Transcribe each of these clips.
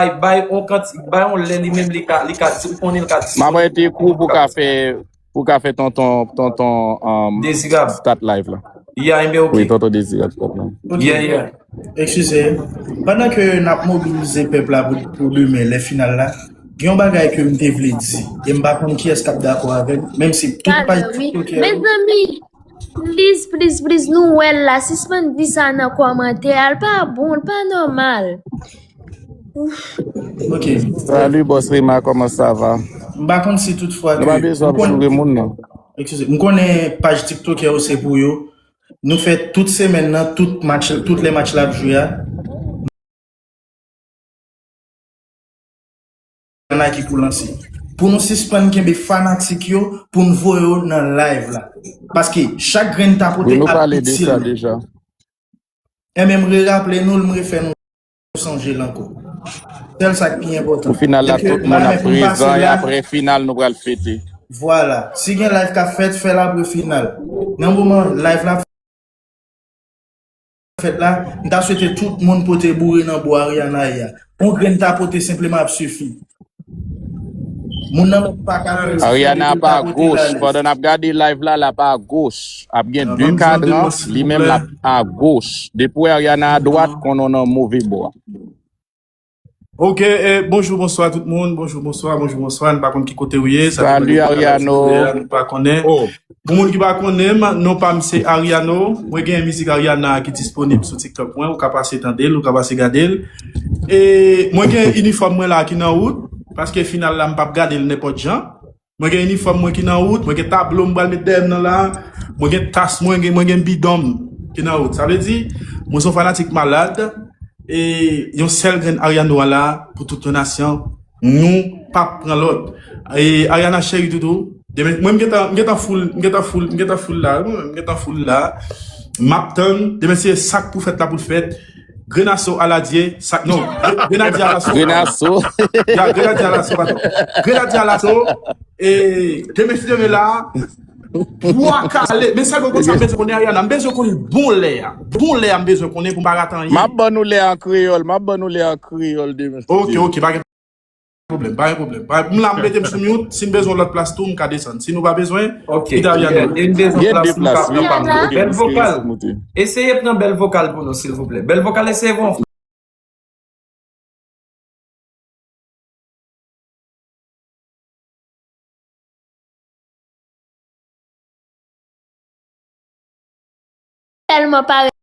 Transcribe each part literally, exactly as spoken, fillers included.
bay, bay on kanti, bay on lè li menm li ka, li ka, ou konnen li ka disponible. M ap rete kou pou ka fè, pou ka fè tonton, tonton, um, Dezirab. Start live la. Ya, enben, ok. Wi, tonton Dezirab, start live. Ok. Yeah, yeah. Eskize, pandan ke n ap mobilize pèp la pou, pou demen, lè final la, gen yon bagay ke m te vle di, e m pa konn kiyès k ap dakò avè m, menm si tout paj TikTok yo. Mezanmi, please, please, please, nou wè l la, sispann di sa nan kòmantè a, l pa bon, l pa nòmal. Ok. Salut, Boss Rema, comment ça va? M pa konn si tout fwa ke... Nou pa bezwen ap joure moun, non. Eskize, m konnen paj TikTok yo se pou yo. Nou fè tout semèn nan, tout match, tout lè match la ap jwe a. Nike pou lanse. Pou nou sispann kenbe fanatik yo, pou n voye yo nan live la. Paske chak grenn tapote ap itil nou. Enben, m reraple nou l, m refè nou sonje l ankò. Sèl sa k pi enpòtan. Pou final la, tout moun ap prezan, e apre final, nou pral fete. Vwala. Si gen live k ap fèt, fè l apre final. Nan moman live la fèt la, m ta swete tout moun pote boure nan bò Ariana ye a. Yon grenn tapote senpleman ap sifi. Moun nan pa ka... Ariana ap agoch. Pandan n ap gade live la, l ap agoch. Ap gen de kadran, li menm l ap agoch. Depi w wè Ariana adwat, konnen w nan move bò a. Ok, eh, bonjou, bonswa tout moun. Bonjou, bonswa, bonjou, bonswa. Nou pa konn ki kote w ye. Sa depande de kote w ye, nou pa konnen. Pou moun ki pa konnen m, non pa m se Ariano. Mwen gen mizik Ariana ki disponib sou TikTok mwen. Ou ka pase tande l, ou ka pase gade l. E mwen gen inifòm mwen la ki nan wout. Paske final la, m p ap gade l nenpòt jan. Mwen gen inifòm mwen ki nan wout, mwen gen tablo m pral met dèyè m nan la, mwen gen tas mwen, gen, mwen gen bidon m ki nan wout. Sa vle di, mwen se yon fanatik malad, e yon sèl grenn Ariano a la pou tout yon nasyon, nou p ap pran lòt. E Ariana cheri toutou, demen, mwen m gentan, m gentan full, m gentan full, m gentan full la, wi, mwen m gentan full la. M ap tann, demen se sa k pou fèt la pou l fèt. Grenaso aladye, sa, non, Gre-, Grenadye alaso. Grenaso. Ya, Grenadye alaso, padon. Grenadye alaso, e, demen si Dye vle la, bwa kale. Men sèl bagay sa m bezwen konnen Ariana, m bezwen konnen bon lè a. Bon lè a m bezwen konnen pou m pa rate anyen. M ap ban nou lè an kreyòl, m ap ban nou lè an kreyòl demen si Dye vle. Ok, ok, pa gen pwoblèm, pa gen pwoblèm. Pa, m la, m mete m sou mute, si n bezwen lòt plas tou, m ka desann. Si nou pa bezwen, kite Ariana. Ok, yeah, e n bezwen plas, nou ka pran pa m. Bèl vokal. Eseye pran bèl vokal pou nou, silvouplè. Bèl vokal, eseye pran. Tèlman parèt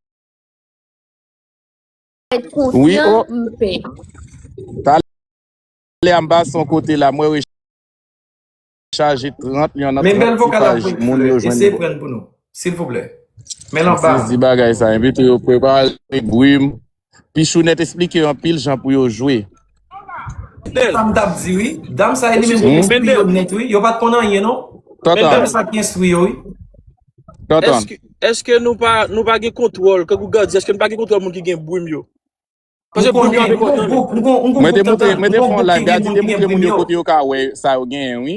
konfyan, m pè. Talè a m pase yon kote la, mwen rechaje trant yon nan trant ti paj moun yo jwenn. Eseye pran pou nou, silvouplè. Men l anba. Sezi bagay sa, envite yo prepare bri m. Pichounèt esplike yo anpil jan pou yo jwe. Sa m t ap di, wi. Dam sa, e li menm ki te espiyon nèt, wi. Yo pa t konn anyen, non. Dam sa ki enstwi yo, wi. Èske, èske nou pa, nou pa gen kontwòl, kankou Gad di, èske nou pa gen kontwòl moun ki gen brim yo? Paske brim yo ap enpòtan. Mwen te montre, mwen te fè yon live, Gad di te montre moun yo kote yo ka wè sa yo genyen, wi.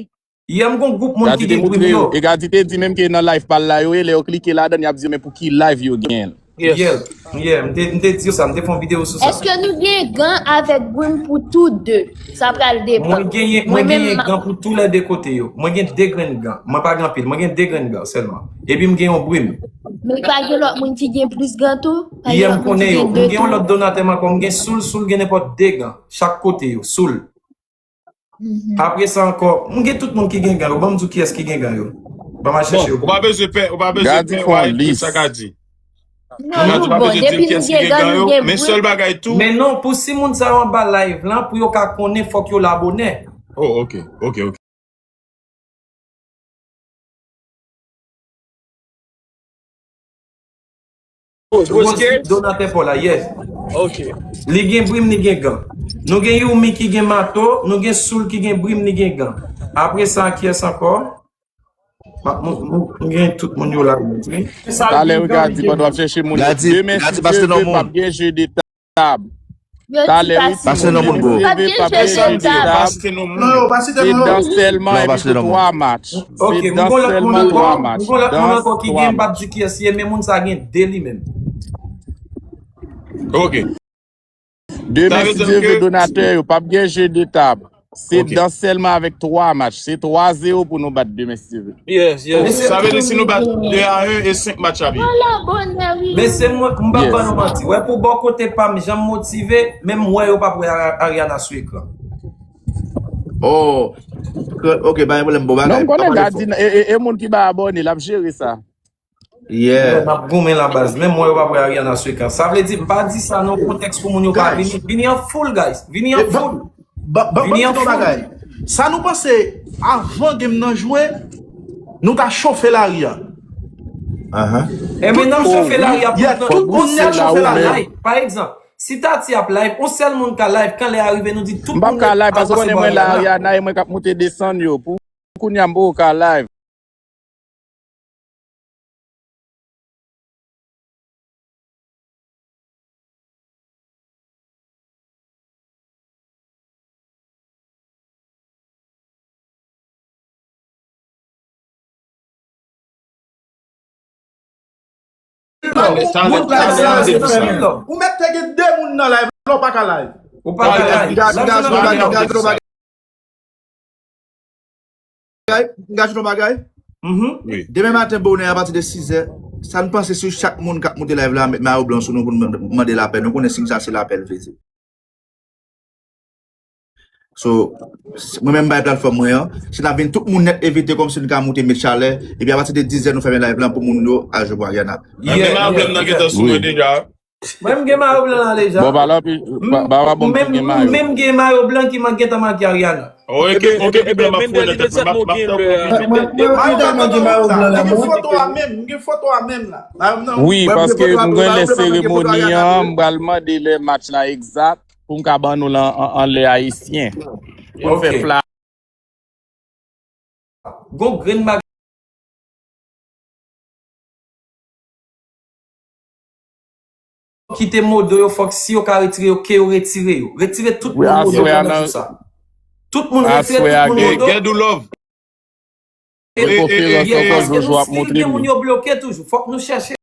Yè m gon gwoup moun ki gen brim yo. E Gadi te di menm ke nan live pa l la yo ye, lè yo klike ladan, y ap di yo men pou ki live yo gen l. Yes. Yeah, yeah, m te, m te di yo sa, m te fè yon videyo sou sa. Èske nou gen gan avèk brim pou tou de? Sa pral depann. Mwen genyen, mwen genyen gan pou tou lè de kote yo. Mwen gen de grenn gan. Mwen pa gen anpil, mwen gen de grenn gan sèlman. Epi m gen yon brim. Men pa gen lòt moun ki gen plis gan tou? Pa gen lòt moun ki gen de tou? Yeah, m konnen yo. M gen yon lòt donatè m ankò, m gen Soul, Soul gen nenpòt de gan chak kote yo. Soul. Apre sa ankò, m gen tout moun ki gen gan yo. Ban m di w kiyès ki gen gan yo. Ban m al chèche yo. Ou pa bezwen pè, ou pa bezwen pè, Gadi fè yon lis. Sa Gadi. Non, nou bon, depi nou gen gan, nou gen brim. Men sèl bagay tou. Men non, pou si moun sa yo anba live lan, pou yo ka konnen, fòk yo labone. Oh, ok, ok, ok. Donatè Paul la, yes. Ok. Li gen brim, li gen gan. Nou gen Youmi ki gen mato, nou gen Soul ki gen brim, li gen gan. Apre sa, kiyès ankò? M, m, m, m gen tout moun yo la, wi. Talè, wi, Gadi, pandan w ap chèche moun yo. Demen, si Dye vle, p ap gen je de tab. Talè, wi, pase non moun, bro. Pase non moun. Se dan sèlman epi pou twa match. Se dan sèlman twa match. Dans twa match. Ki gen, m p ap di kiyès li ye, men moun sa gen de li menm. Ok. Demen, si Dye vle, donatè yo, p ap gen jeu de table. Se dans sèlman avèk twa match. Se twa zewo pou nou bat demen, si Dye vle. Yes, yes. Sa vle di si nou bat de a en e senk match ap ye. Men se mwen, m p ap ban nou manti. Wè, pou bò kote pa m, jan m motive, menm wè yo p ap wè Ariana sou ekran. Oh. Ok, pa gen pwoblèm, bon bagay. Non, m konnen Daddy, e moun ki ba abòne, l ap jere sa. Yeah. M ap goumen la baz. Menm mwen yo pa wè Ariana sou ekran. Sa vle di m pa di sa nan kontèks pou moun yo pa vini. Vini an foul, guys. Vini an foul. Ban ban ban m di nou bagay. Sa nou panse avan game nan jwe, nou ta chofe lari a. Enben n ap chofe lari a pou tout moun nèt chofe lari a. Pa egzanp, si Tati ap live, on sèl moun ka live, kan lè a rive nou di tout moun nèt ap pase bò Ariana. M p ap ka live paske w konnen mwen la Ariana e mwen k ap moute desann yo. Pou kounye a m poko ka live. Ou mèt te gen de moun nan live la, ou pa ka live. Ou pa ka live. Bagay, m ka ajoute yon bagay? Demen maten bonè apati de sizè, sa n panse si chak moun k ap moute live la met mayo blan sou nou pou n mande lapè? Nou konnen siy sa se lapè l vle di. So, mwen menm m bay platfòm mwen an, si n ap vin tout moun nèt evite kòmsi n ka moute met chalè, epi apati de dizè nou fèmen live lan pou moun yo al jwe pou Ariana. Mwen menm mayo blan nan gentan sou mwen deja. Mwen m gen mayo blan la deja. Bon, pa la pi, pa pa bon pou gen mayo. Menm gen mayo blan ki man gentan make Ariana. Ok, ok, ebyen m ap fouye nan tèt mwen. M ap tann. Mwen m gen mayo blan la. M gen foto a menm, m gen foto a menm la. Wi, paske m gen lè seremoni an, m pral mande lè match la egzak pou m ka ban nou l an lè ayisyen. Pou n fè flag. Gon grenn bagay kite modo yo, fòk si yo ka retire yo, ke yo retire yo. Retire tout moun modo yo nan jou sa. Tout moun retire tout moun modo. Gen dou love. Yes, paske nou still gen moun yo bloke toujou. Fòk nou chèche.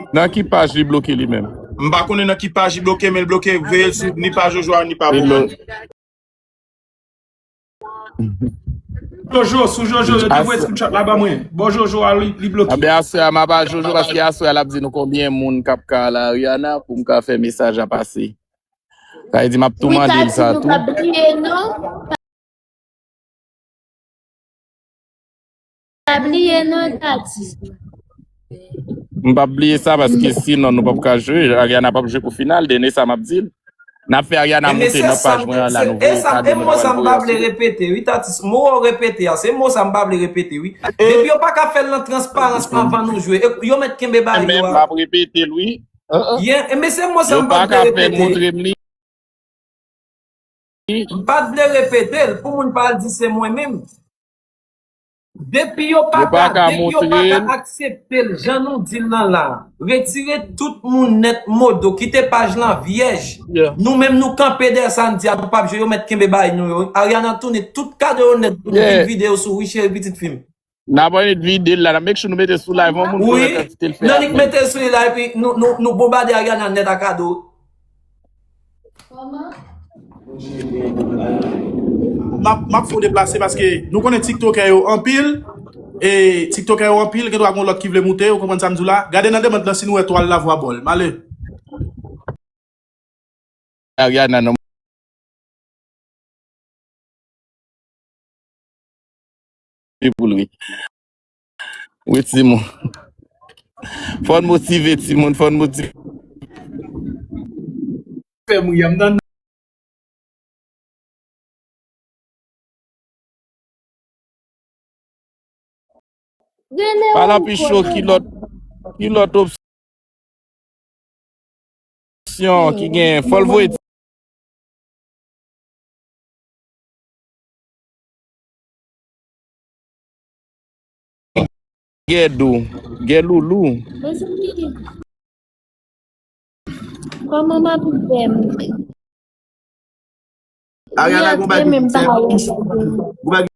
Nan ki paj li bloke li menm? M pa konnen nan ki paj li bloke, men l bloke, veye l sou ni paj Jojo a, ni pa mwen. Jojo, sou Jojo, yo te voye screenshot la ba mwen. Bon, Jojo a, li, li bloke. Anben aswè a, m a ba Jojo, paske aswè a, l ap di nou konbyen moun k ap ka al Ariana pou m ka fè mesaj a pase. Sa vle di, m ap tou mande l sa tou. Pa bliye non, Tati. M p ap bliye sa paske sinon nou p ap ka jwe. Ariana p ap jwe pou final. Dènye sa m ap di l. N ap fè Ariana moute nan paj mwen an la, nou voye kado nou pral voye. E sa m pa vle repete wi, Tati. Mo w repete a, se mo sa m pa vle repete wi. Depi yo pa ka fè l nan transparans anvan nou jwe, yo mèt kenbe bagay yo a. Men m ap repete l wi. Yeah, men se mo sa m pa vle repete. M pa t vle repete l pou moun pa al di se mwen menm. Depi yo pa ka, depi yo pa ka aksepte l jan nou di l lan la, retire tout moun nèt modo, kite paj lan vyèj. Nou menm nou kanpe dèyè sa n di a, nou p ap jwe, yo mèt kenbe bagay nou yo. Ariana tounen tout kado yo nèt pou nou vin vide yo sou wi cheri pitit fi m. N ap annik vide l la, n ap make sure nou mete l sou live yon moun konnen kantite l fè a. Wi, n annik mete l sou li la epi nou nou nou bonbade Ariana nèt a kado. M ap m ap fè w deplase paske nou konnen tiktokè yo anpil. E tiktokè yo anpil, gen dwa gen yon lòt ki vle moute, ou konprann sa m di w la? Gade nan demann lan si nou wè twal la vwa bòl. M ale. Ariana nan pou l wi. Wi timoun. Fò n motive timoun, fò n motive. Fè m ri a m nan. Pale pi cho, ki lòt ki lòt opsyon ki genyen? Fò l voye ti Gèdou, Gèloulou. Kòman m ap fè m? Ariana gon bagay ki fè. Gon bagay.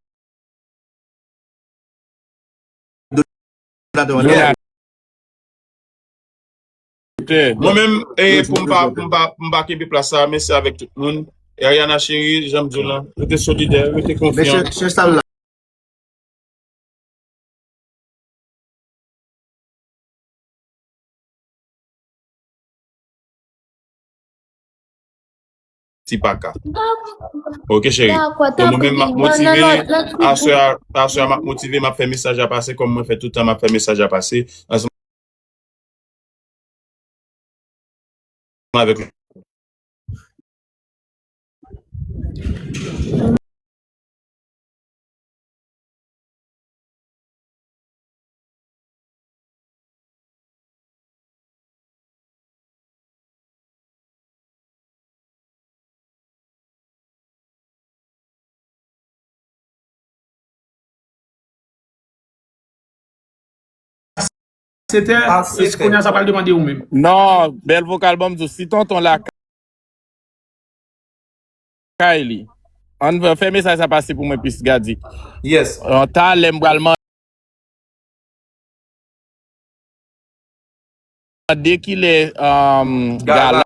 Mwen menm, e, pou m pa, pou m pa, pou m pa kenbe plas sa, mèsi avèk tout moun. E Ariana cheri, jan m di w lan, rete solidè, rete konfyan. Mesye, mesye, sa l la. Ti paka. Ok, cheri. Bon, mwen menm, m ap motive. Aswè a, aswè a, m ap motive, m ap fè mesaj la pase, kòm mwen fè tout tan, m ap fè mesaj la pase. Ansanm avèk Setè, eske kounye a sa pral demande ou menm? Non, bèl vokal, ban m di w, si tonton la kay li. Ann fè mesaj sa pase pou mwen plis, Gadi. Yes. Talè m pral mande kilè, um, gala.